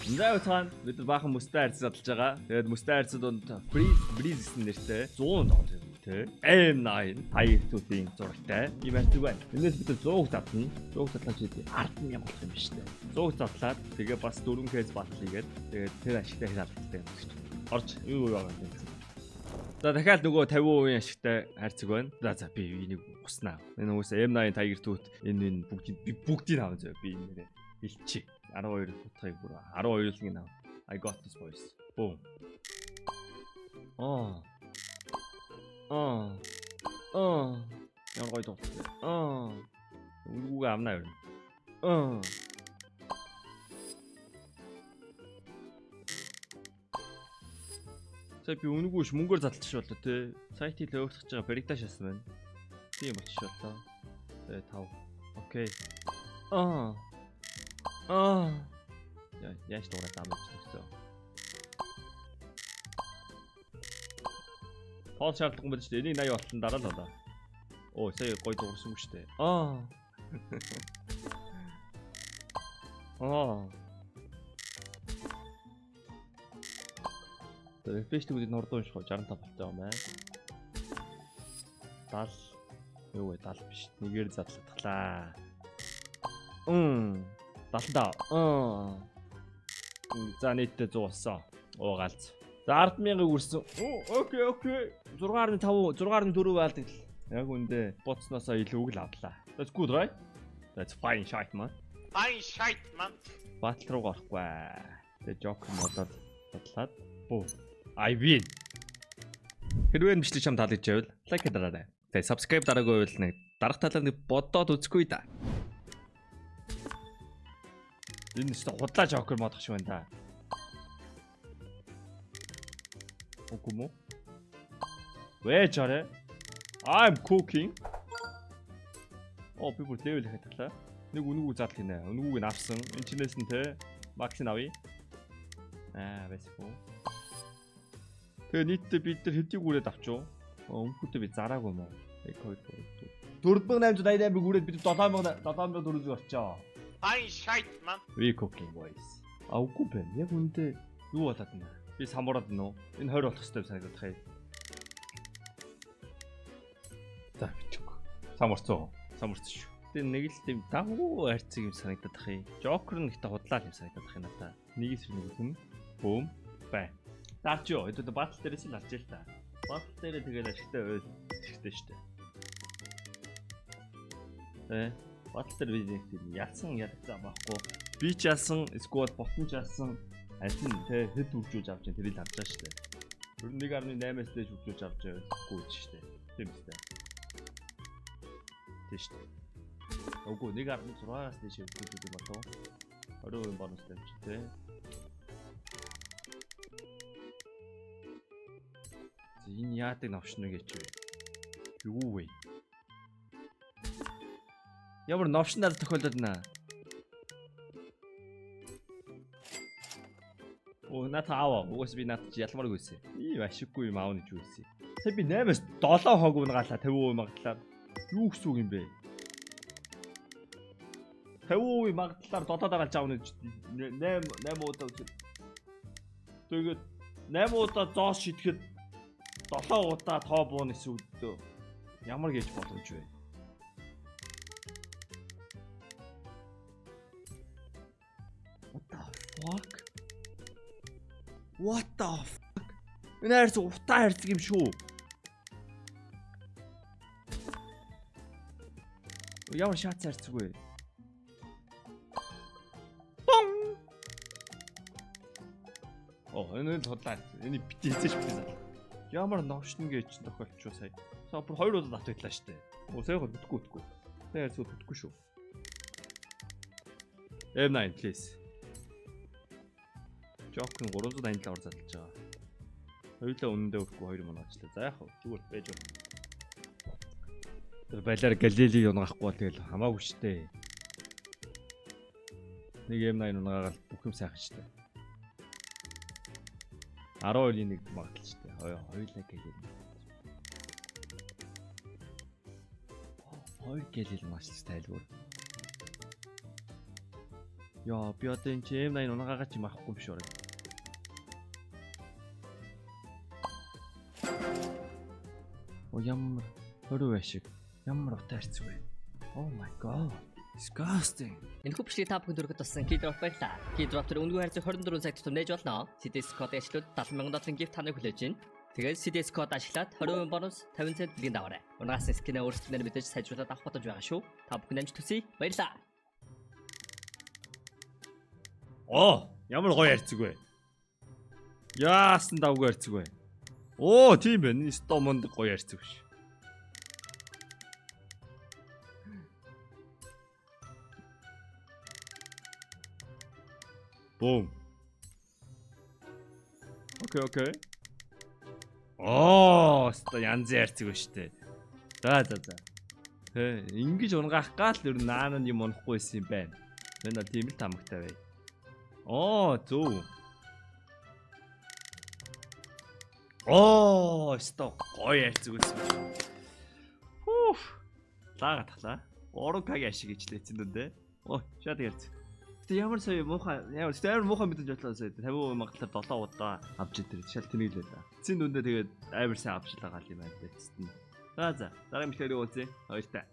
За уцхан бид нар баахан мөстэй хайрцаг задлж байгаа. Тэгээд мөстэй хайрцаг донд Freeze Breeze гэсэн нэртэй 100 доллар те. M9 Tiger Tooth-ийн зурагтай ийм хайрцаг байна. Энээс бид нар 100 задлана. 100 задлаа чи 100000 болох юм биш үү? 100 задлаад тэгээ бас 4 case battle хийгээд тэгээд тэр ашигтай хэр алгадтай юм гэж. Орж юу юу байгаа юм бэ? За дахиад нөгөө 50% ашигтай хайрцаг байна. За би энийг уснаа. Энэ уус M9 Tiger Tooth энэ бүгдийг би бүгдийг аван зөө. Би энэ нэрээ бэлчи. 12 утгыг бүр 12-ыг нь ав. I got this boys. Boom. Аа. Аа. Аа. Ямар гоё дуутай. Аа. Үнгүүгээ авнаа ер нь. Аа. Сая би үнэгүй ш мөнгөөр задлчих боллоо те. Сайтыг л өөрчлөж байгаа баригдаа шаасан байна. Тийм болчих боллоо. Тэгээ 5. Окей. Аа. Аа. Яа, яаж дуурайд амж гэсэн. Тоол шаардлагагүй юм байна шүү дээ. Энийг 80 болтон дараа л болоо. Оо, сая гоё дуурсан юм шүү дээ. Аа. Аа. FPS-үүд нордон унших 65 болтой юм байна. 70 юу вэ? 70 биш. Нэгээр задлагдглаа. 75. За нийтдээ 100 болсон. Оо галз. За 100000-ыг үрсэн. Окей, окей. 6.5 6.4 баалдаг л. Яг үндэ боцноосоо илүү л авлаа. That's good, right? That's fine shit man. Fine shit man. Battle руу орохгүй. Тэгээ Joker модод бодлоод. Бүү. I win. Хэрвээ энэ бичлэг чам таалагдж байвал like дараарай. Тэгээ subscribe дараагүй байвал нэг дарах талаар нэг бодоод үзэхгүй да. Энэ ч худлаа Joker модох шиг байна да. Үгүй мүү? Вэ чарэ? I'm cooking. Оо би бүр level хатглаа. Нэг үнэгүй задал хийнэ. Үнэгүйг нь авсан. Энэ чинээс нь те Max-ыг авъя. Аа, байсгүй. Тэгээ нийтдээ бид нар хэдийг үрээд авчив? Өмхөдөө би зараагүй юм уу? 1 2 3 4888-ыг үрээд бид 7400 орчоо. Fine shit man. We cooking boys. А үгүй байна. Яг үндэ юу болоод байна? Би самураад байна уу? Энэ 20 болох хэрэгтэй санагдах юм. За бичихгүй. Самурцсан. Самурцсан шүү. Тэгээ нэг л тийм дагуу хайрцаг юм санагдах юм. Joker нь ихтэй худлаа юм санагдах юм надаа. Нэг эсрэг нэг юм. Бүүм. Бай. Дарч юу? Хэдүүд батл дээрээс л алж ил та. Батл дээрээ тэгэл ашигтай байл хэрэгтэй шүү дээ. Тэ. Батл дээр би нэг тийм ялсан ялцаа байхгүй. Би ч ялсан, squad ботон ч ялсан. Аль нь тэ хэд үржүүлж авч тэрийг л авч байгаа шүү дээ. Ер нь 1.8-аас дээш үржүүлж авч байвал гүйж шүү дээ. Тийм үстэй. Тийм шүү дээ. Үгүй 1.6-аас дээш үржүүлдэг юм болов. 20% бонустай юм чи тэ. Энэ яадаг новшно гэж вэ? Юу вэ? Ямар новшин надад тохиолдод байна. Оо наад аава. Угаас би наад чи ялмааргүй байсан. Ийм ашиггүй юм аавна гэж үсэн. Сая би 8-аас 7 хог унгаалаа 50% магадлалаар. Юу гэсэн үг юм бэ? 50% магадлалаар 7 дараалж аавна гэж 8 удаа үзээ. Тэгээд 8 удаа зоос шидэхэд 7 удаа тоо буун гэсэн үгдөө. Ямар гэж боломж вэ? What the fuck? What the fuck? Энэ хайрцаг утаа хайрцаг юм шүү. Ямар шаац хайрцаг вэ? Бон. Оо, энэ л худлаа хайрцаг. Энийг бити хийцээш бити зал. Ямар новшин гэж тохиолдчихв сая. Сая бүр 2 удаа татагдлаа штэ. Оо сая гол бүтггүй бүтггүй. Сая хайрцаг бүтггүй шүү. M9 please. Joker нь 387 ор задлж байгаа. Хоёулаа үнэндээ өрөхгүй 2 мөн очлаа. За яах вэ? Зүгээр байж байна. Тэр балиар Галилей унгахгүй бол тэгэл хамаагүй штэ. Нэг M9 унгаагаал бүх юм сайхан штэ. 12-ийн нэг магадлал штэ. Хоёулаа Галилей. Хоёр Галилей маш тайлбар. Яа, би одоо энэ чи M8 унгаагаа чи авахгүй юм биш үү? О, ямар 20 ашиг. Ямар утаа харьцаг вэ? Oh my God. Disgusting. Энэхүү бичлэгийг та бүхэнд хүргэх туссан Keydrop баярлалаа. Keydrop дээр үнэгүй хайрцаг 24 цаг тутам нээж болно. CDS код ашиглаад 70,000 долларын gift таныг хүлээж байна. Тэгээд CDS код ашиглаад 20% бонус 50 цент бэлгийн даваарай. Унгаас skin ээ өөрсдөө мэдээж сайжруулаад авах боломж байгаа шүү. Та бүхэн амжилт хүсье. Баярлалаа. Оо, ямар гоё харьцаг вэ? Яасан давгүй харьцаг вэ? Оо, тийм байна. Энэ стомонд гоё харьцаг биш. Бум. Okay, okay. Оо, ста янзын харьцаг ба штэ. За, за, за. Тэ, ингэж унгаах гал ер нь наана юм унахгүй байсан юм байна. Энэ бол тийм л тамагтай бай. Оо, зөв. Оо, ста гоё ярьцэг байсан. Хүүф. Лага таглаа. 3К-гийн ашиг ичлээсэн дүндээ. Оо, шат ярьц. Гэтэ ямар сая муухай, ямар гэтэ амар муухай мэдэж бодлоо сая. 50% магадлалаар 7 удаа авч идэр. Шал тэнэг л байлаа. Эцсийн дүндээ тэгээд амар сайн авчлаа гал юм байна. Эцэст нь. За за. Дараагийн бичлэгээр уулзъя. Баяртай.